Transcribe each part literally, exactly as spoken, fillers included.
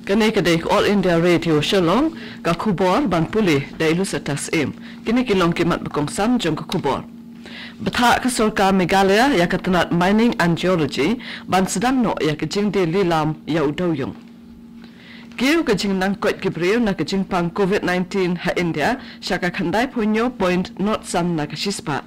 Kane ka dei ka All India Radio Shillong, ka khubor ban pule da i Lucetta Syiem. Kine ki long ki mat ba kongsan jong ka khubor. Bthah ka sorkar Meghalaya ïa ka tnat Mining and Geology ban sdang noh ïa ka jingdie lilam ïa u dewïong. Kiew ka jingnang koit ki briew na ka jingpang COVID nineteen ha India sha ka khyndai phew hynñiew point nod san na ka shispah.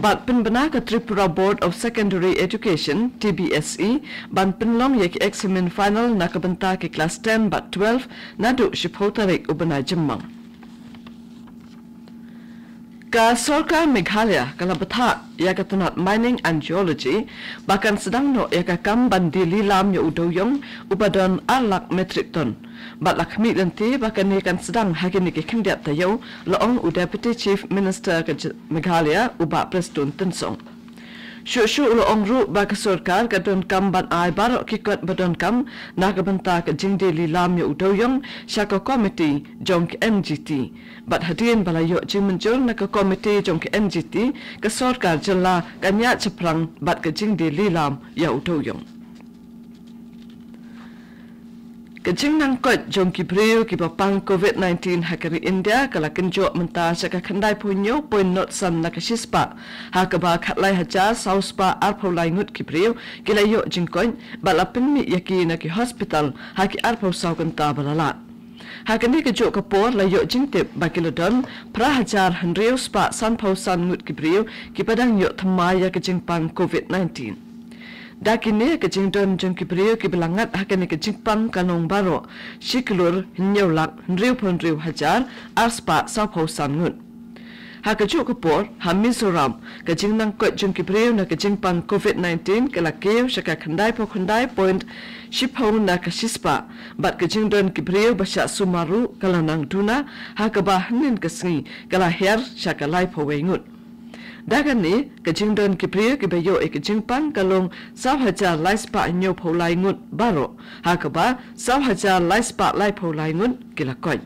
Bad pynbna ka Tripura Board of Secondary Education, T B S E, ban pynlong ïa ki eksamin final na ka bynta ki klas ten bad twelve naduh shiphew tarik u bnai Jymmang. Ka sorkar Meghalaya ka la bthah ïa ka tnat Mining and Geology ba kan sdang noh ïa ka kam ban die lilam ïa u dewïong uba don ar lak metrik ton. Bad la khmih lynti ba kane kan sdang ha kine ki khyndiat taïew, la ong u Deputy Chief Minister ka J-, Meghalaya, u Bah Prestone Tynsong. Shuh shuh u la ong ruh ba ka sorkar ka donkam ban ai baroh ki kot ba donkam na ka bynta ka jingdie lilam ïa u dewïong sha ka komiti jong ka N G T. Bad hadien ba la ïoh jingmynjur na ka komiti jong ka N G T, ka sorkar jylla kan ïaid shaphrang bad ka jingdie lilam ïa u dewïong. Ka jingnang koit jong ki briew kiba pang COVID nineteen ha ka ri India ka la kynjoh mynta sha ka khyndai phew hynñiew point nod san na ka shispah, ha kaba khatlai hajar saw spah arphew lai ngut ki briew ki la ïoh jingkoit bad la pynmih ïa ki na ki hospital ha ki arphew saw kynta ba la leit. Ha kane kajuh ka por la ïoh jingtip ba ki la don phra hajar hynriew spah sanphew san ngut ki briew kiba dang ïoh thymmai ïa ka jingpang COVID nineteen. Da kine, ka jingdon jong ki briew kiba la ngat ha kane ka jingpang ka long baroh shi klur hynñiew lak hynriew phew hynriew hajar ar spah sawphew san ngut. Ha kajuh ka por, ha Mizoram, ka jingnang koit jong ki briew na ka jingpang COVID nineteen ka la kiew sha ka khyndai phew khyndai point shiphew na ka shispah, bad ka jingdon ki briew ba shah sumar ruh ka la nang duna, ha kaba hynnin ka sngi ka la hiar sha ka laiphew wei ngut. Da kane, ka jingdon ki briew kiba ïoh ïa ka jingpang ka long saw hajar lai spah hynñiew phew lai ngut baroh, ha kaba saw hajar lai spah laiphew lai ngut ki la koit.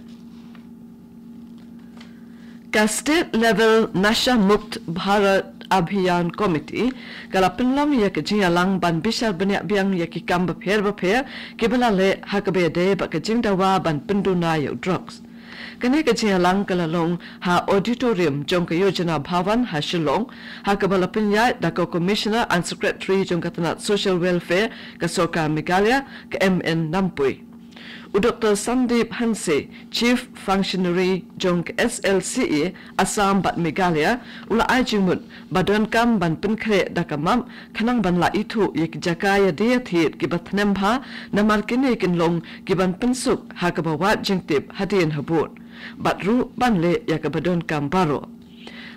Ka State Level Nasha Mukt Bharat Abhiyan Committee ka la pynlong ïa ka jingïalang ban bishar bniah biang ïa ki kam bapher bapher kiba la leh ha kaba ïadei bad ka jingdawa ban pynduna ïa u drugs. Kane ka jingïalang ka la long ha auditorium jong ka Yojana Bhavan ha Shillong, ha kaba la pynïaid da ka Commissioner and Secretary jong ka tnat Social Welfare ka Sorkar Meghalaya, ka M N Nampui. U Doktor Sandeep Hanse, Chief Functionary jong ka S L C A Assam bad Meghalaya, u la ai jingmut ba donkam ban pynkhreh da ka map khnang ban lah ithuh ïa ki jaka ïadie ïathied kiba tnem bha, namar kine kin long kiban pynsuk ha kaba wad jingtip hadien habud, bad ruh ban leh ïa kaba donkam baroh.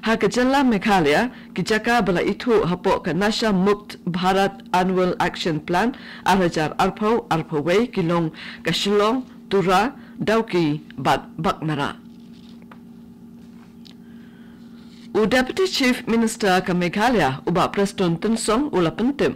Ha ka jylla Meghalaya, ki jaka ba la ithuh hapoh ka Nasha Mukt Bharat Annual Action Plan ar hajar arphew arphew wei ki long ka Shillong, Tura, Dawki bad Baghmara. U Deputy Chief Minister ka Meghalaya, u Bah Prestone Tynsong, u la pyntip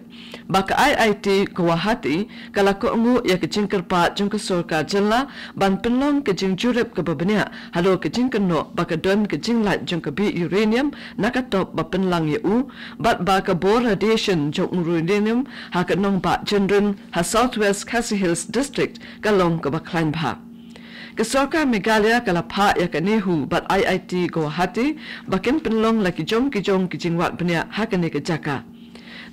ba ka I I T Guwahati ka la kohnguh ïa ka jingkyrpad jong ka sorkar jylla ban pynlong ka jingjurip kaba bniah halor ka jingkynnoh ba ka don ka jinglait jong ka bih uranium na ka top ba pynlang ïa u, bad ba ka bor radiation jong u uranium ha ka nongbah Jynrin ha South West Khasi Hills District ka long kaba khlaiñ bha. Ka sorkar Meghalaya ka la phah ïa ka NEHU bad I I T Guwahati ba kin pynlong la ki jong ki jong ki jingwad bniah ha kane ka jaka.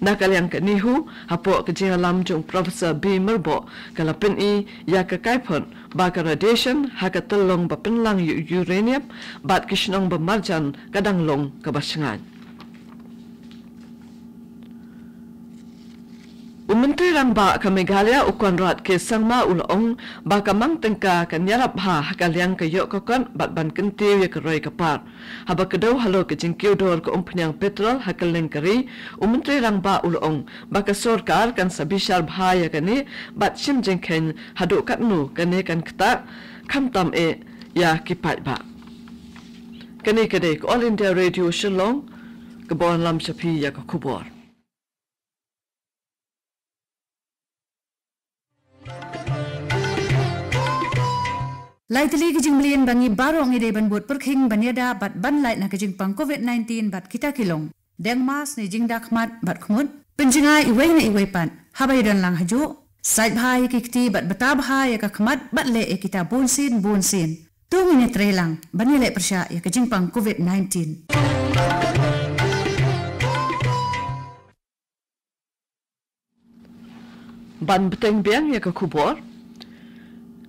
Na ka liang ka NEHU, hapoh ka jingïalam jong Professor B Myrboh, ka la pyni ïa ka kaiphod ba ka radiation ha ka tyllong ba pynlang ïa u uranium bad ki shnong ba marjan ka dang long kaba shngaiñ. U Myntri Rangbah ka Meghalaya, u Conrad K Sangma, u la ong ba ka mang tyngka kan ïarap bha ha ka liang ka ïoh ka kot bad ban kyntiew ïa ka roi ka par. Haba kdew halor ka jingkiew dor ka umphniang petrol ha kylleng ka ri, u Myntri Rangbah u la ong ba ka sorkar kan sa bishar bha ïa kane bad shim jingkheiñ haduh katno kane kan ktah, khamtam eh ïa ki paidbah. Kane ka dei ka All India Radio Shillong, kaba wanlam sha phi ïa ka khubor. Lai tylli ki jingmlien ba ngi baroh ngi dei ban bud pyrkhing ban ïada bad ban lait na ka jingpang COVID nineteen bad kita ki long: deng mask ne jingda khmat bad khmut, pynjngai iwei na iwei pat, haba ïadon lang hajuh, Sait bha ïa ki kti bad bata bha ïa ka khmat bad leh ïa kita bunsien bunsien. To ngin ïatreilang ban ïaleh pyrshah ïa ka jingpang covid nineteen. Ban bteng biang ïa ka khubor.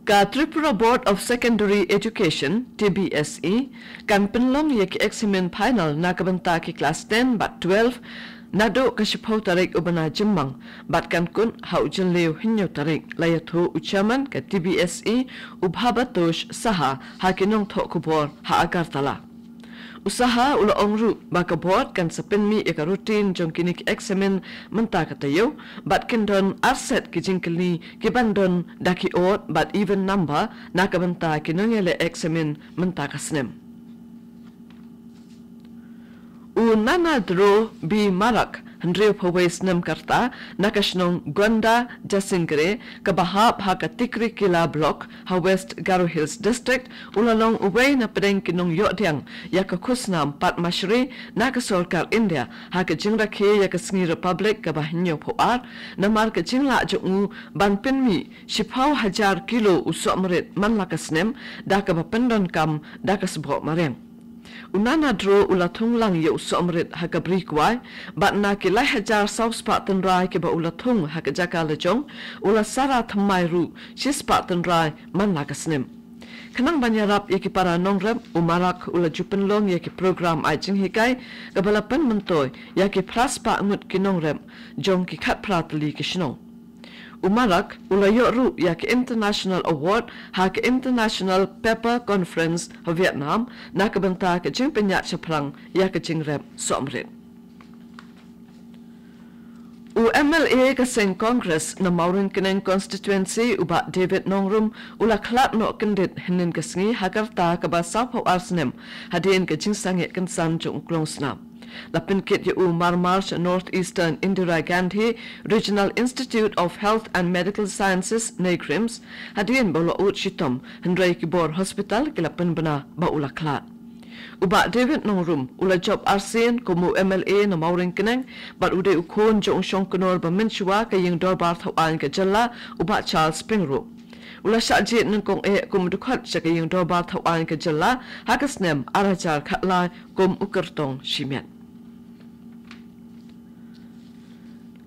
Ka Tripura Board of Secondary Education, T B S E, kan pynlong ïa ki eksamin final na ka bynta ki klas ten bad twelve naduh ka shiphew tarik u bnai Jymmang bad kan kut ha u Jylliew hynñiew tarik, la ïathuh u chairman ka T B S E, u Bhabatosh Saha, ha ki nongthoh khubor ha Agartala. U Saha u la ong ruh ba ka board kan sa pynmih ïa ka routine jong kine ki eksamin mynta ka taïew bad kin don arset ki jingkylli ki ban don da ki odd bad even number na ka bynta ki nongïaleh eksamin mynta ka snem. U Nana Dro B Marak, hynriew phew wei snem ka rta, na ka shnong Gonda, Jasingre, kaba hap ha ka Tikrikilla Block, ha West Garo Hills District, u la long uwei na pdeng ki nongïoh diang ïa ka khusnam Padma Shri na ka sorkar India ha ka jingrakhe ïa ka sngi Republic kaba hynñiew phew ar, namar ka jinglah jong u ban pynmih shiphew hajar kilo u sohmarit man la ka snem da kaba pyndonkam da ka sboh mariang. U Nana Dro u la thung lang ïa u sohmarit ha ka Bri Kwai bad na ki lai hajar saw spah tynrai kiba u la thung ha ka jaka lajong, u la sara thymmai ruh shi spah tynrai man la ka snem. Khnang ban ïarap ïa ki para nongrep, u Marak u la ju pynlong ïa ki program ai jinghikai kaba la pynmyntoi ïa ki phra spah ngut ki nongrep jong ki khatphra tylli ki shnong. U Marak u la ïoh ruh ïa ka International Award ha ka International Paper Conference ha Vietnam na ka bynta ka jingpynïaid shaphrang ïa ka jingrep sohmarit. U M L A ka seng Congress na Mawryngkneng Constituency, u Bah David Nongrum, u la khlad noh kyndit hynnin ka sngi ha ka rta kaba saw phew ar snem hadien ka jingsangeh kynsan jong u klongsnam. La pynkit ïa u marmar sha North Eastern Indira Gandhi Regional Institute of Health and Medical Sciences, NEIGRIHMS, hadien ba u la ud shitom, hynrei ki bor hospital ki la pynbna ba u la khlad. U Bah David Nongrum u la jop arsien kum u M L A na Mawryngkneng bad u dei u khun jong u shongknor ba mynshuwa ka ïing dorbar thawaiñ ka jylla, u Bah Charles Pyngrope. U la shah jied nyngkong eh kum u dkhot sha ka ïing dorbar thawaiñ ka jylla ha ka snem ar hajar khatlai kum u kyrtong shimet.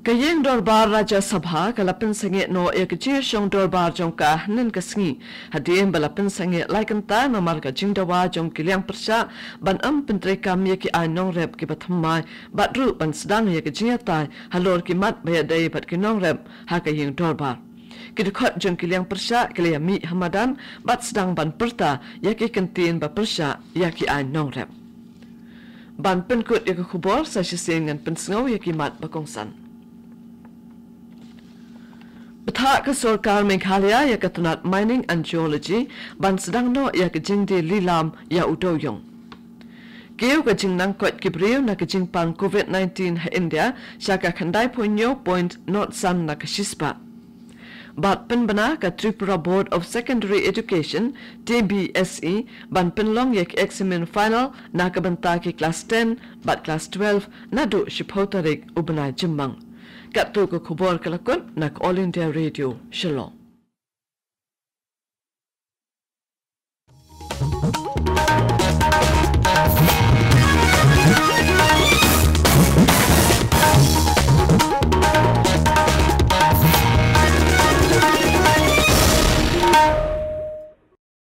Ka ïing dorbar Rajya Sabha ka la pynsangeh noh ïa ka jingïashong dorbar jong ka hynnin ka sngi, hadien ba la pynsangeh lai kynta namar ka jingdawa jong ki liang pyrshah ban ym pyntreikam ïa ki aiñ nongrep kiba thymmai bad ruh ban sdang ïa ka jingïatai halor ki mat ba ïadei bad ki nongrep ha ka ïing dorbar. Ki dkhot jong ki liang pyrshah ki la ïamih ha madan bad sdang ban pyrta ïa ki kyntien ba pyrshah ïa ki aiñ nongrep. Ban pynkut ïa ka khubor, sa shisien ngan pynsngew ïa ki mat ba kongsan. Bthah ka sorkar Meghalaya ïa ka tnat Mining and Geology ban sdang noh ïa ka jingdie lilam ïa u dewiong. Kiew ka jingnang koit ki briew na ka jingpang covid nineteen ha India sha ka khyndai phew hynñiew point nod san na ka shispah. Bad pynbna ka Tripura Board of Secondary Education, T B S E, ban pynlong ïa ki eksamin final na ka bynta ki klas ten bad klas twelve naduh shiphew tarik u bnai Jymmang. Katto ka khubor ka la kut na ka All India Radio Shillong.